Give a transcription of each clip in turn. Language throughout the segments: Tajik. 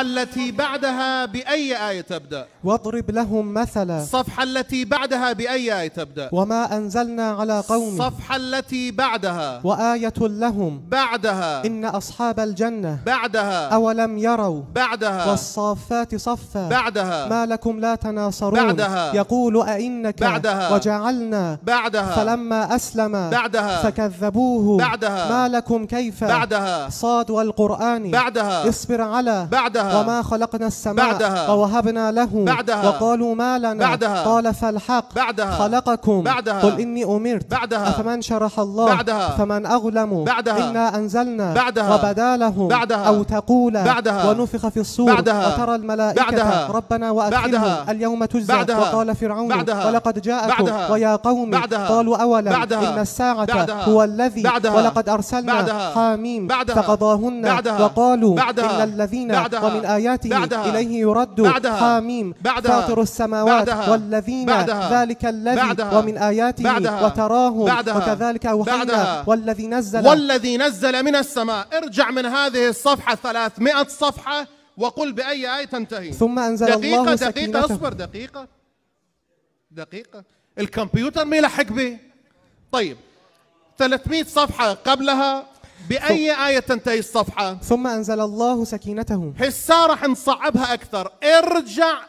الصفحة التي بعدها بأي آية تبدأ؟ واضرب لهم مثلا. الصفحة التي بعدها بأي آية تبدأ؟ وما أنزلنا على قوم. الصفحة التي بعدها. وآية لهم. بعدها. إن أصحاب الجنة. بعدها. أولم يروا. بعدها. والصافات صفا. بعدها. ما لكم لا تناصرون. بعدها. يقول أئنك. بعدها. وجعلنا. بعدها. فلما أسلم. بعدها. فكذبوه. بعدها. ما لكم كيف. بعدها. صاد والقرآن. بعدها. اصبر على. بعدها. وما خلقنا السماء. بعدها. ووهبنا له. بعدها. وقالوا ما لنا. بعدها. قال فالحق. بعدها. خلقكم. بعدها. قل إني أمرت. بعدها. أفمن شرح الله. بعدها. فمن أظلم. بعدها. إنا أنزلنا. بعدها. وبدا لهم. بعدها. أو تقول. بعدها. ونفخ في الصور. بعدها. وترى الملائكة. بعدها. ربنا وأدخلهم. بعدها. اليوم تجزى. بعدها. وقال فرعون. بعدها. ولقد جاءكم. بعدها. ويا قوم. بعدها. قالوا أولم. بعدها. إن الساعة. بعدها. هو الذي. بعدها. ولقد أرسلنا. بعدها. حاميم. بعدها. فقضاهن. بعدها. وقالوا. بعدها. إن الذين. بعدها. ومن آياته. بعدها. إليه يرد. بعدها. حاميم. بعدها. فاطر السماوات. بعدها. والذين. بعدها. ذلك الذي. بعدها. ومن آياته. بعدها. وتراهم. بعدها. وكذلك أوحينا. بعدها. والذي نزل. والذي نزل من السماء. ارجع من هذه الصفحة 300 صفحة وقل بأي آية تنتهي. ثم أنزل دقيقة الله دقيقة سكينته. اصبر دقيقة دقيقة، الكمبيوتر ما يلحق به. طيب 300 صفحة قبلها بأي آية تنتهي الصفحة؟ ثم أنزل الله سكينته. هسه راح نصعبها أكثر. ارجع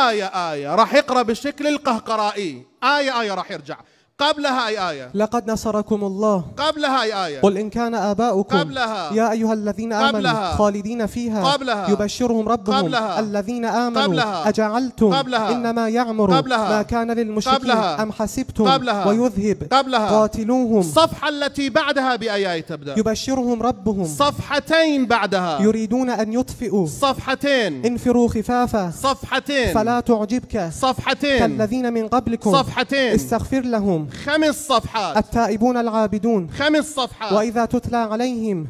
آية آية، راح يقرأ بالشكل القهقرائي. آية آية راح يرجع. قبلها أي آية؟ لقد نصركم الله. قبلها أي آية؟ قل إن كان آباؤكم. قبلها. يا أيها الذين آمنوا. قبلها. خالدين فيها. قبلها. يبشرهم ربهم. قبلها. الذين آمنوا. قبلها. أجعلتم. قبلها. إنما يعمر. قبلها. ما كان للمشركين. قبلها. أم حسبتم. قبلها. ويذهب. قبلها. قاتلوهم. الصفحة التي بعدها بأي آية تبدأ؟ يبشرهم ربهم. صفحتين بعدها. يريدون أن يطفئوا. صفحتين. انفروا خفافا. صفحتين. فلا تعجبك. صفحتين. كالذين من قبلكم. صفحتين. استغفر لهم. 5 صفحات. التائبون العابدون. 5 صفحات. وإذا تتلى عليهم.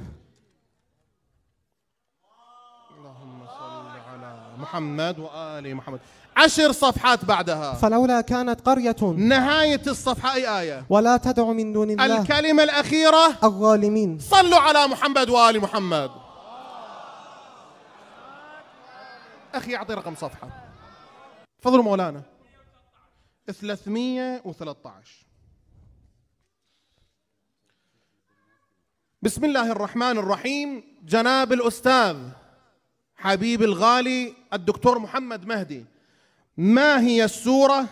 اللهم صل على محمد وآل محمد. 10 صفحات بعدها. فلولا كانت قرية. نهاية الصفحة أي آية؟ ولا تدع من دون الله. الكلمة الأخيرة. الظالمين. صلوا على محمد وآل محمد. أخي أعطي رقم صفحة. تفضلوا مولانا. 313. بسم الله الرحمن الرحيم. جناب الأستاذ حبيب الغالي الدكتور محمد مهدي، ما هي السورة؟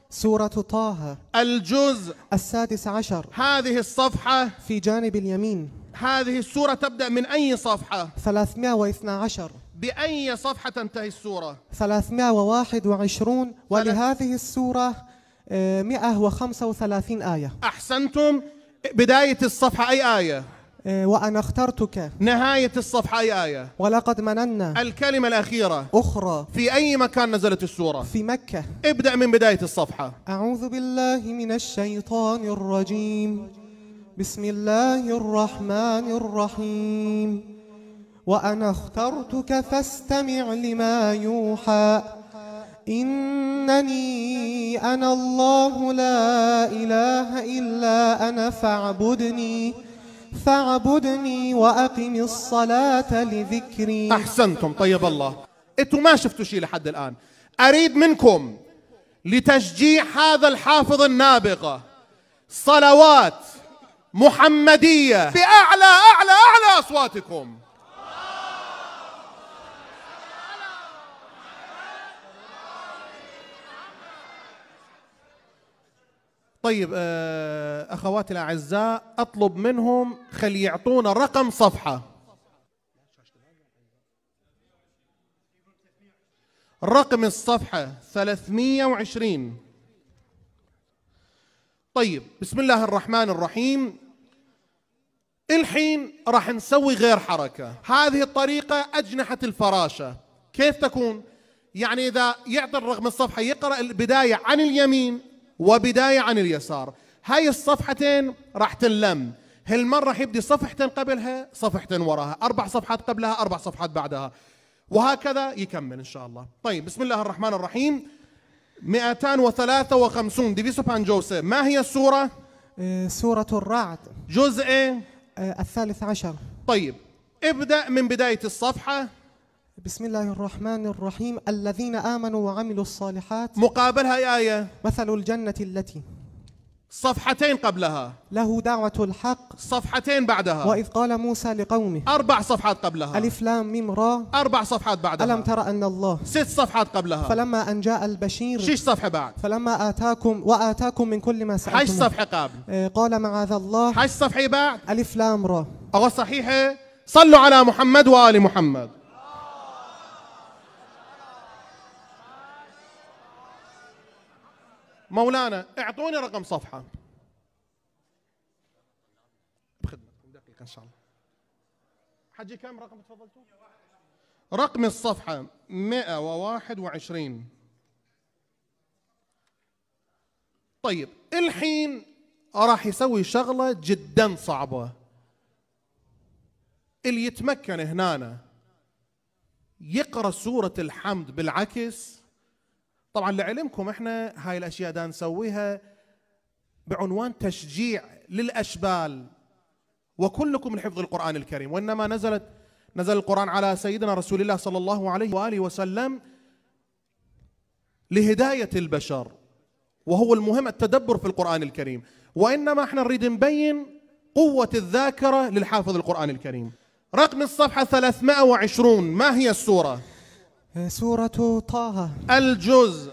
سورة طه. الجزء 16. هذه الصفحة في جانب اليمين. هذه السورة تبدأ من أي صفحة؟ 312. بأي صفحة تنتهي السورة؟ 321. ولهذه السورة 135 آية. أحسنتم. بداية الصفحة أي آية؟ وأنا اخترتك. نهاية الصفحة أي آية؟ ولقد مننا. الكلمة الأخيرة. أخرى. في أي مكان نزلت السورة؟ في مكة. ابدأ من بداية الصفحة. أعوذ بالله من الشيطان الرجيم. بسم الله الرحمن الرحيم. وأنا اخترتك فاستمع لما يوحى. إنني أنا الله لا إله إلا أنا فاعبدني فاعبدني وأقم الصلاة لذكري. أحسنتم. طيب الله، أنتم ما شفتوا شيء لحد الآن. أريد منكم لتشجيع هذا الحافظ النابغة صلوات محمدية بأعلى أعلى أعلى أصواتكم. طيب أخواتي الأعزاء، أطلب منهم خلي يعطونا رقم صفحة. رقم الصفحة 320. طيب بسم الله الرحمن الرحيم. الحين راح نسوي غير حركة. هذه الطريقة أجنحة الفراشة. كيف تكون؟ يعني إذا يعطي الرقم الصفحة يقرأ البداية عن اليمين وبداية عن اليسار. هاي الصفحتين راح تنلم. هالمرة راح يبدي صفحتين قبلها صفحتين وراها، 4 صفحات قبلها 4 صفحات بعدها، وهكذا يكمل إن شاء الله. طيب بسم الله الرحمن الرحيم. 253 ديفيسو بانجوسي. ما هي السورة؟ سورة الرعد. جزء 13. طيب ابدأ من بداية الصفحة. بسم الله الرحمن الرحيم. الذين آمنوا وعملوا الصالحات. مقابلها آية مثل الجنة التي. صفحتين قبلها. له دعوة الحق. صفحتين بعدها. وإذ قال موسى لقومه. 4 صفحات قبلها. ألف لام ميم را. 4 صفحات بعدها. ألم تر أن الله. 6 صفحات قبلها. فلما أن جاء البشير. 6 صفحة بعد. فلما آتاكم وآتاكم من كل ما سألتم. 8 صفحة قبل. قال معاذ الله. 8 صفحة بعد. ألف لام را. أو صحيحة. صلوا على محمد وآل محمد. مولانا اعطوني رقم صفحة. بخدمتكم دقيقة إن شاء الله. حجي كم رقم تفضلتوا؟ رقم الصفحة 121. طيب الحين راح يسوي شغلة جدا صعبة. اللي يتمكن هنا يقرأ سورة الحمد بالعكس. طبعا لعلمكم احنا هاي الاشياء دا نسويها بعنوان تشجيع للاشبال وكلكم من حفظ القرآن الكريم، وانما نزل القرآن على سيدنا رسول الله صلى الله عليه واله وسلم لهداية البشر، وهو المهم التدبر في القرآن الكريم، وانما احنا نريد نبين قوة الذاكرة للحافظ القرآن الكريم. رقم الصفحة 320. ما هي السورة؟ سورة طه. الجزء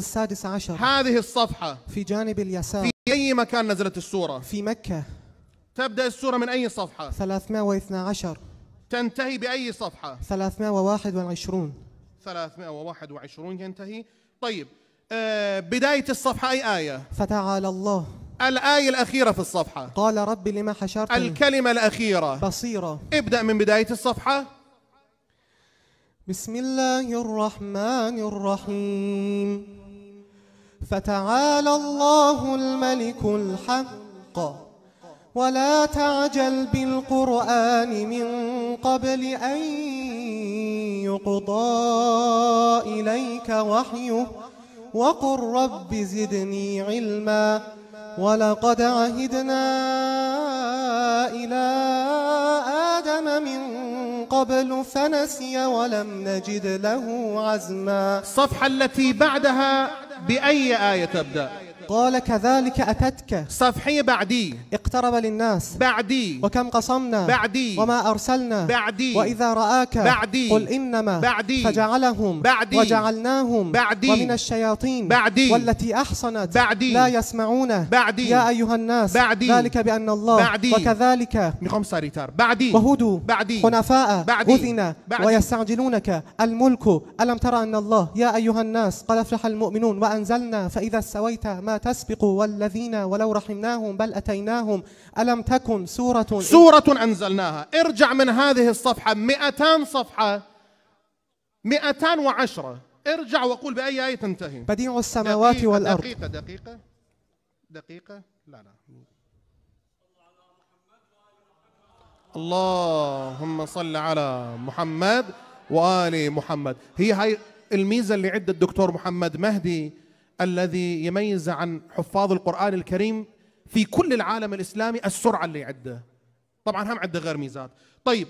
16. هذه الصفحة في جانب اليسار. في أي مكان نزلت السورة؟ في مكة. تبدأ السورة من أي صفحة؟ 312. تنتهي بأي صفحة؟ 321. 321 ينتهي. طيب بداية الصفحة أي آية؟ فتعالى الله. الآية الأخيرة في الصفحة. قال رب لما حشرتني. الكلمة الأخيرة. بصيرة. ابدأ من بداية الصفحة. بسم الله الرحمن الرحيم. فتعالى الله الملك الحق ولا تعجل بالقرآن من قبل أن يقضى إليك وحيه وقل رب زدني علما ولقد عهدنا إلى آدم من قبل فنسي ولم نجد له عزما. الصفحة التي بعدها بأي آية تبدأ؟ قال كذلك أتتك. صفحية بعدي. اقترب للناس بعدي. وكم قصمنا بعدي. وما أرسلنا بعدي. وإذا رآك بعدي. قل إنما بعدي. فجعلهم بعدي. وجعلناهم بعدي. ومن الشياطين بعدي. والتي أحصنت بعدي. لا يسمعون بعدي. يا أيها الناس بعدي. ذلك بأن الله بعدي. وكذلك بعدي. وهدوا بعدي. حنفاء بعدي. أذن بعدي. ويستعجلونك الملك ألم ترى أن الله يا أيها الناس قد أفلح المؤمنون وأنزلنا فإذا استويت ما تسبق والذين ولو رحمناهم بل أتيناهم ألم تكن سورة أنزلناها. ارجع من هذه الصفحة 200 صفحة، 210. ارجع وقول بأي آية تنتهي. بديع السماوات والأرض. دقيقة دقيقة دقيقة، لا لا. اللهم صل على محمد وآل محمد. هي هاي الميزة اللي عند الدكتور محمد مهدي الذي يميز عن حفاظ القرآن الكريم في كل العالم الإسلامي، السرعة اللي عنده. طبعا هم عنده غير ميزات. طيب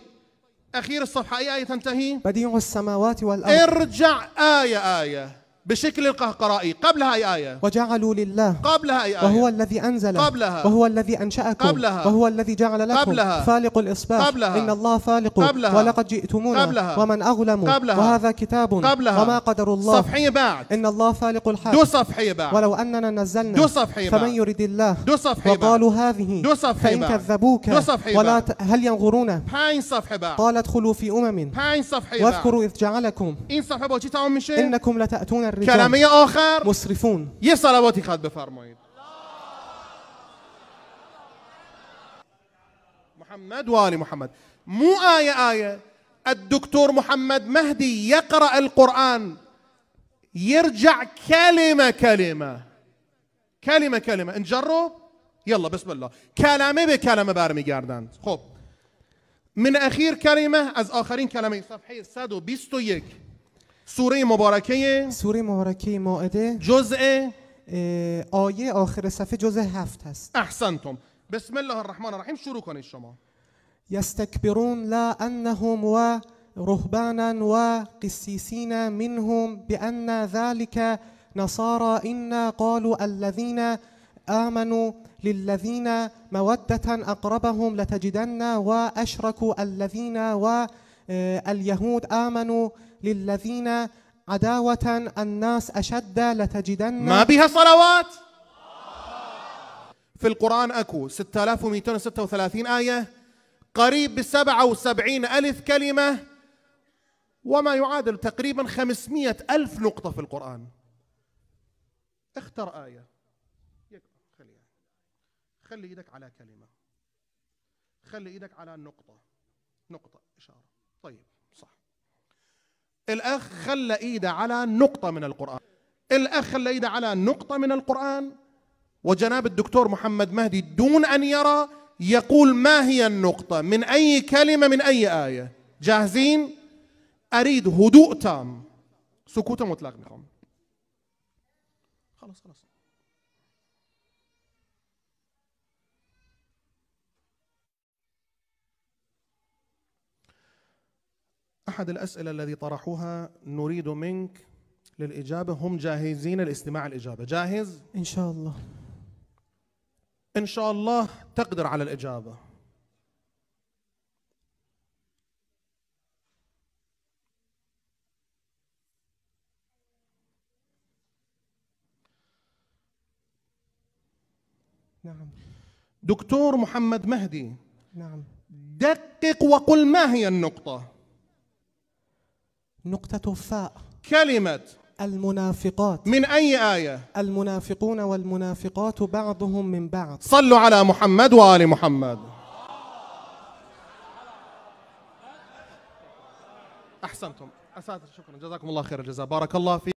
أخير الصفحة أي آية تنتهي؟ بديع السماوات والأرض. ارجع آية آية بشكل القهقرائي. قبلها أي آية؟ وجعلوا لله. قبلها أي آية؟ وهو الذي أنزل. قبلها. وهو الذي أنشأكم. قبلها. وهو الذي جعل لكم. قبلها. فالق الإصباح. قبلها. إن الله فالق. قبلها. ولقد جئتمونا. قبلها. ومن أظلم. قبلها. وهذا كتاب. قبلها. وما قدر الله. صفحية بعد. إن الله فالق الحب. دو صفحية بعد. ولو أننا نزلنا. دو صفحية بعد. فمن يريد الله. دو صفحية بعد. وقالوا هذه. دو صفحية فإن بعد. كذبوك. دو صفحية ولا بعد. هل ينظرون. 5 صفحة بعد. قال ادخلوا في أمم. 5 صفحة بعد. واذكروا إذ جعلكم. این صفحه با چی تمام میشه؟ إنكم لتأتون الرجال. کلمه آخر مسرفون. یه صلواتی خط بفرمایید. محمد وآل محمد. مو آية آية. الدكتور محمد مهدي يقرأ القرآن يرجع كلمة كلمة كلمة كلمة. نجرب؟ يلا بسم الله. کلمه به کلمه برمیگردند. خب من اخیر کلمه از آخرین کلمه صفحه 121 سوره مبارکه، سوره مبارکه مائده جزء آیه آخر صفحه جزء 7 هست. احسنتم. بسم الله الرحمن الرحیم. شروع کنید شما. یستکبرون لا انهم و رهبانا وقسيسين منهم بأن ذلك نصارى إنا قالوا الذين آمنوا للذين مودة أقربهم لتجدن وأشركوا الذين واليهود آمنوا للذين عداوة الناس أشد لتجدن. ما بها صلوات؟ في القرآن أكو 6236 آية، قريب ب77 ألف كلمة، وما يعادل تقريبا 500 ألف نقطة في القرآن. اختر آية، خلي إيدك على كلمة، خلي إيدك على نقطة، نقطة إشارة. طيب صح. الأخ خلى إيده على نقطة من القرآن، الأخ خلى إيده على نقطة من القرآن، وجناب الدكتور محمد مهدي دون أن يرى يقول ما هي النقطة، من أي كلمة، من أي آية. جاهزين؟ أريد هدوء تام، سكوت مطلق. بكم خلاص خلاص. أحد الأسئلة الذي طرحوها نريد منك للإجابة، هم جاهزين لاستماع الإجابة. جاهز؟ إن شاء الله. إن شاء الله تقدر على الإجابة. نعم. دكتور محمد مهدي. نعم. دقق وقل ما هي النقطة. نقطة فاء. كلمة المنافقات. من أي آية؟ المنافقون والمنافقات بعضهم من بعض. صلوا على محمد وآل محمد. أحسنتم أساتذة، شكرا، جزاكم الله خير الجزاء، بارك الله فيكم.